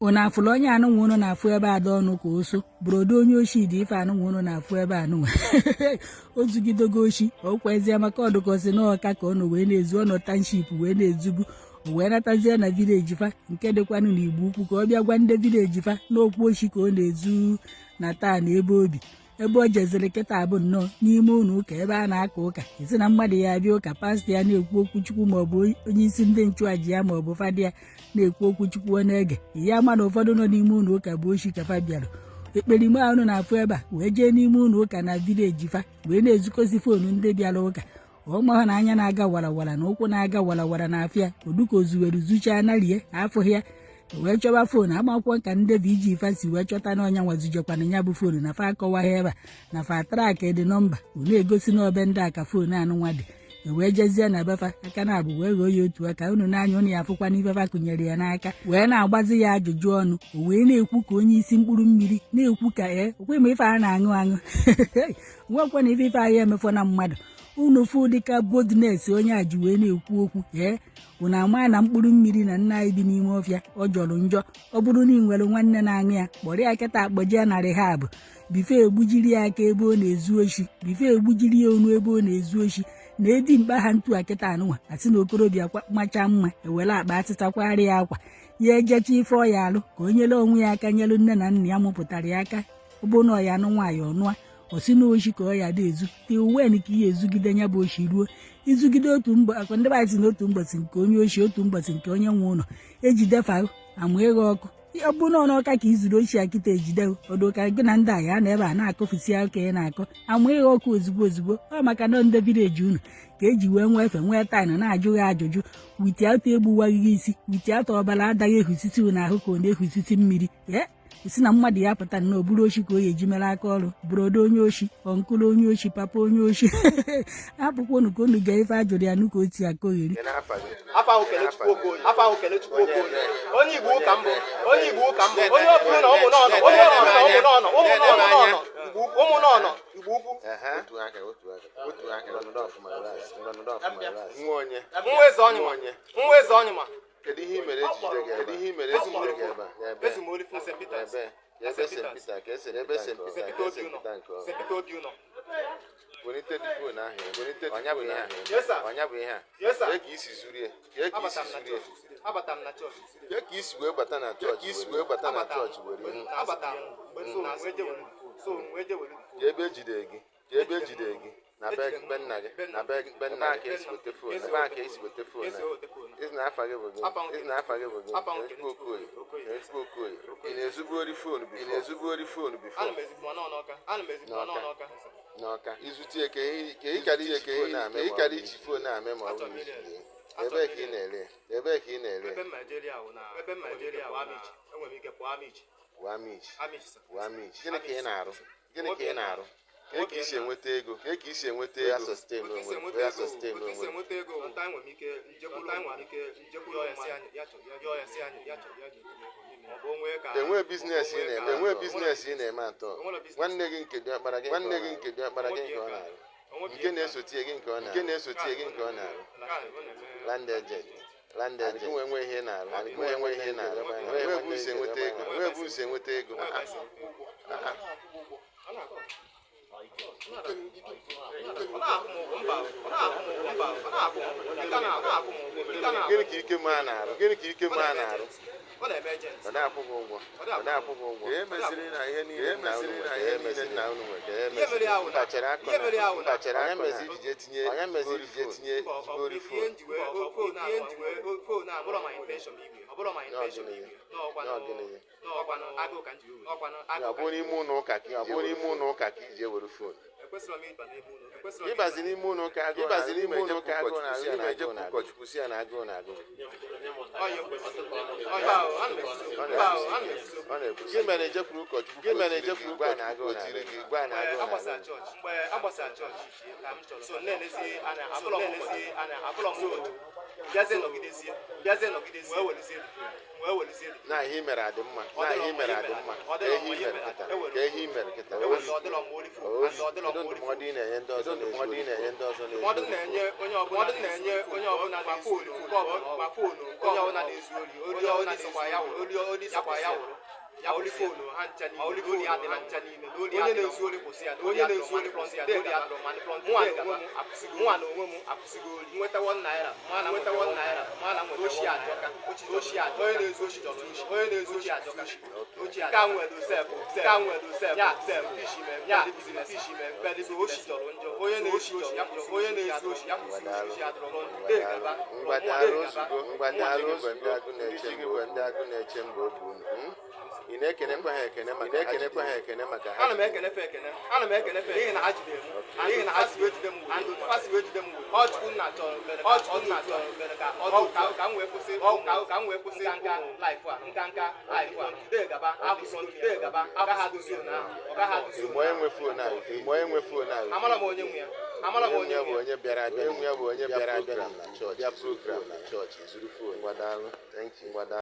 Unu afụlụ onye anụnwa unu na-afụ ebe ada ọnụ ka ụsụ bụrodo onye oshi dị ife anụnwa unu na-afụ ebe anụnwa o zugidego oshi o kwezie maka ọdụkọsi n'ọka ka ọ nọ wee na-ezu ọnọ township wee na-ezubu o wee natazie na village fa nke dịkwanụ n'Igbo Ukwu ka ọ bịa gwa ndị village fa n'okwu oshi ka ọ na-ezu na taa na ebe obi ebe o jeziri kịta bụ nnọọ n'ime ụlọ ụka ebe a na-aka ụka esi na mmadụ ya abịa ụka pastọ ya na-ekwu okwu Chukwu maọbụ onye isi ndị nchụaja ya maọbụ fada ya na-ekwu okwu Chukwu ọ na-ege ya ama na ụfọdụ nọ n'ime ụlọ ụka bụ oshi ka fa bịara ekperima ahụ na-afụ ebe a wee jee n'ime ụlọ ụka na village fa wee na-ezukọzi phone ndị bịara ụka ọma na anya na-aga warawara na ụkwụ na-aga warawara na afịa oduka ozuwere zuchaa narie afụghị ya wee chọba phone amakwụkwọ ka ndị VG fa si wee chọta na ọnya nwazujekwana ya bụ phone na fa akọwaghị ebe a na fa track dị number ọ na-egosi na ọbe ndị a ka phone anụnwa dị wee jezie na befa aka na abụ wee ghọọ ya otu aka unu n'anya unu ya afụkwa n'ife fa kụnyere ya n'aka wee na-agbazi ya ajụjụ ọnụ o wee na-ekwu ka onye isi mkpụrụ mmiri na-ekwu ka ee okwe ma ife a na-aṅụ aṅụ nwekwa na ife ife ahịa emefọ na mmadụ unu fụ dịka boldness onye a ji wee na-ekwu okwu ee unu ama na mkpụrụ mmiri na nna anyị bi n'ime ọfịa ọ jọrọ njọ ọ bụrụ na ị nwere nwanne na-aṅụ ya kpọrọ ya kịta akpọje na rehab before egbujiri ya aka ebe ọ na-ezu oshi before egbujiri ya onu ebe ọ na-ezu oshi na edi mkpa ha ntu a kịta anụnwa asị na okorobịa macha mma ewere akpa atịtakwara ya akwa ya ejecha ife ọ ya alụ ka o nyere onwe ya aka nyelu nne na nna ya mụpụtara ya aka ọ bụ na ọ ya anụ nwaanyị ọnụa osi na oshi ka ọ ya dị ezu till when ka ihe ezugide ya bụ oshi ruo izugide otu mbọ akụ ndị be si n'otu mbọchị nke onye oshi otu mbọchị nke onye nwe ụlọ ejide fa amụ ịgha ọkụ ọ bụ na ọnụọka ka izuru oshi a kịta ejide ọdụ ka gị na ndị a ya na ebe a na-akọfusi aka ị na-akọ amụ ịgha ọkụ ozugbo ozugbo ọ maka na ndị village unu ka eji wee nwee efe nwee time na-ajụ gị ajụjụ without egbuwaghị gị isi without ọbara adaghị ehusisi unu ahụ ka ọ na-ehusisi mmiri ee si na mmadụ ya pụta nnọọ bụrụ oshi ka o ya eji mere aka ọrụ bụrodo onye oshi uncle onye oshi papa onye oshi hapụkwa unu ka unu gee ife a jụrụ ya nụ ka o ti akọgheri. Afọ ahụ Kelechukwu Okoye, afọ ahụ Kelechukwu Okoye, onye Igbo ụka mbụ, onye Igbo ụka mbụ, onye ọbụla na ụmụ nọnọ, onye ọbụla na ụmụ nọnọ, ụmụ nọnọ nọnọ ụmụ nọnọ Igbo Ukwu. Otu aka, otu aka, otu aka. Nọdụ ọfụma, relax. Nọdụ ọfụma, relax. Nwa onye? Nwa eze ọnyịma, nwa eze ọnyịma. Kedu ihe i mere ejide gị ebe a? Kedu ihe i mere ejide gị ebe a? N'ebe? Ezu m ori St. Peters. Ebe? Ebe St. Peter ka ese? Ebe St. Peter St. ka Peter ese? Obi ụnọ. Peter nke ọ St. Peter Obi ụnọ. Welite dị phone ahụ ya. Welite dị phone ahụ ya. Yes, sir. Ọnya bụ ihe a? Yes, sir. Kee ka isi zuru ya? Kee ka isi Abatara m na zuru ya? chọọchị, abatara m na chọọchị. Kee ka isi wee bata na chọọchị? Isi wee bata na chọọchị were ihe? Abatara m mgbe so m wee je were, so m wee je were. Ka ebe ejide gị? Ka ebe ejide gị? Na be be nna gị? Na be be nna gị? Ka esi weta phone? Ebe a ka esi weta phone? Esi weta phone. Isi na afa gị bụ gị? Afa m Isi na afa gị bụ gị? Afa m Kelechukwu Okoye. Okoye. Kelechukwu Okoye, ị na-ezubu ori phone before? Ị na-ezubu ori phone before? Ana m ezigbo ma n'ọka, ana m ezigbo ma n'ọka. N'ọka izutie ka ị kara iji phone a ka ị kara iji phone a mee ma ọ bụ Achọrọ m ire. izulie. Ebee ka ị na-ere? Ebee ka ị na-ere? Ebe m Nigeria wụ na ebe m Nigeria wụ na enwere m ike pụọ Amichi. Wamich? Amichi, sir. Wamich. Gịnị ka ị na-arụ? Gịnị ka ị na-arụ? Kee ka isi enweta ego? Kee ka isi enweta ego? Sustain Otu isi onwe enweta ya, ego, sustain otu isi onwe. enweta ego bụ nta enwere m ike njekwuru, enwere m ike njekwuru ya si anyị ya chọrọ ya yọọ ya si anyị ya chọrọ ya ji ma ọ bụ onwe ka Enwe business ị na-eme? Enwe business ị na-eme atọ? Enwere business. Nwanne gị nke diọkpara gị, nwanne gị nke diọkpara gị nke ọ na-arụ? Nke na-esotie gị nke ọ na-arụ? Nke na-esotie gị nke ọ na-arụ? Land agent, land agent. Nwe nwe ihe ị na-arụ? Nwe nwe ihe ị na-arụ? Nwe bụ isi enweta ego? Nwe bụ isi enweta ego? Ọ na-akwụ m ụgwọ mba, ọ na-akwụ m ụgwọ mba, ọ na-akwụ m ụgwọ ike na-akwụ m ụgwọ ike na-akwụ. Gịnị ka ike m a na-arụ? Gịnị ka ike m a na-arụ? Ọ na-eme agent. Ọ na-akwụ gị ụgwọ? Ọ na-akwụ gị ụgwọ? Ka e meziri na ihe niile nna unu nwere, ka e meziri nna unu nwere, ka e Ihe mere ya wụ na- kpachara akọ ihe mere ya wụ na- kpachara akọ mezi ijije tinye onye mezi ijije tinye Mba, ọ bụ zugori ihe phone. nji wee phone a, ihe nji wee phone a bụrụ my intention igwe, ọ bụrụ my intention N'ọgịnị? igwe n'ọkwanụ N'ọgịnị? n'ọkwanụ agụụ ka nji wee ọkwanụ Ya agụụ ọ ka bụ n'ime ụlọ ụka ka ije were n'ime ụlọ ụka ka ije were phone? Ekwesịrị m ịba n'ime ụlọ, ekwesịrị m Ịbazi n'ime ụlọ ụka agụụ, ịbazi n'ime ụlọ ụka agụụ na agụ, ejekwu ụkọchukwu si ya na agụụ na agụ. Ọ ihe kwesịrị ọ ya ana m ekwesị mba, ana m ekwesị. Ọ na-ekwu gị mere ejekwuru ụkọchukwu, gị mere ejekwuru gwa na agụụ na agụ gị, gwa na Mgbe agụụ na agbasara agụ. chọọchị, mgbe agbasara chọọchị ka m chọrọ so na-elezi anya abụrọ m na-elezi anya abụrọ m ụkọchukwu bịazie nọgidezie, bịazie nọgidezie wee werezie the phone, wee werezie the phone. Na ihe i mere adị mma, na ihe i mere adị mma. Ka ihe i mere kịta, ka ihe i mere kịta. Ewere ọdịlọ m ori phone and ọdịlọ m ori Ndụmọdụ ị na-enye ndị ọzọ, ndụmọdụ ị na-enye ndị ọzọ? Ndụmọdụ m na-enye onye ọbụla, ndụmọdụ m na-enye onye ọbụla ma phone nke ọbụla, ma phone nke Onye ọbụla na-ezu ori, ori ọbụla sọkwa ya wụrụ, ori ori sọkwa ya wụrụ ya, oli phone ha ncha niile, oli phone adịla ncha niile. Onye na-ezu ori, kwụsị ya. Onye na-ezu ori, kwụsị ya. N'ori adịrọ mma. Mụnwa na onwe m akwụsịgo, mụnwa na onwe m akwụsịgo ori. Nweta ₦1, nweta ₦1, mana nweta oshi ajọka, oshi ajọka. Onye na-ezu oshi jọrọ oshi, onye na-ezu oshi ajọka, oshi ajọka. Ka nwere sef, ka nwere sef ya sef fish me ya business fish me very so. Oshi jọrọ njọ. Onye na-ezu oshi ya kwụsị, onye na-ezu oshi ya kwụsị. Oshi adịrọ mma. Ngwa daalụ, ozugbo. Ngwa daalụ, ozugbo. Ndị agụ na-eche mba, ndị agụ na-eche mba obi unu. Ị na-ekenekwa ha ekene maka, ị na-ekenekwa ha ekene maka ha Ana m ekene fe ekene, ana m ekene fe n'ihi na ha jidere m, n'ihi na ha si wee jide m wee, and otu ha si wee jide m wee. Ọ Chukwu nna chọrọ mere ka, ọ Chukwu nna chọrọ mere ka ọ ka ka m wee kwụsị, ka m wee kwụsị nka life a, nka nka life a. Today gaba, abụsọ today gaba, ọ gaghị adụzi one ahụ, ọ gaghị adụzi. Ị ma onye nwe phone a? Ị ma onye nwe phone a? Amara m onye nwe ya, amara m onye ya bụ nwe ya. Onye bịara abịa, onye ya bụ onye bịara abịa na chọọchị, bịa program na chọọchị, zuru phone. Ngwa daalụ, thank you. Ngwa daalụ.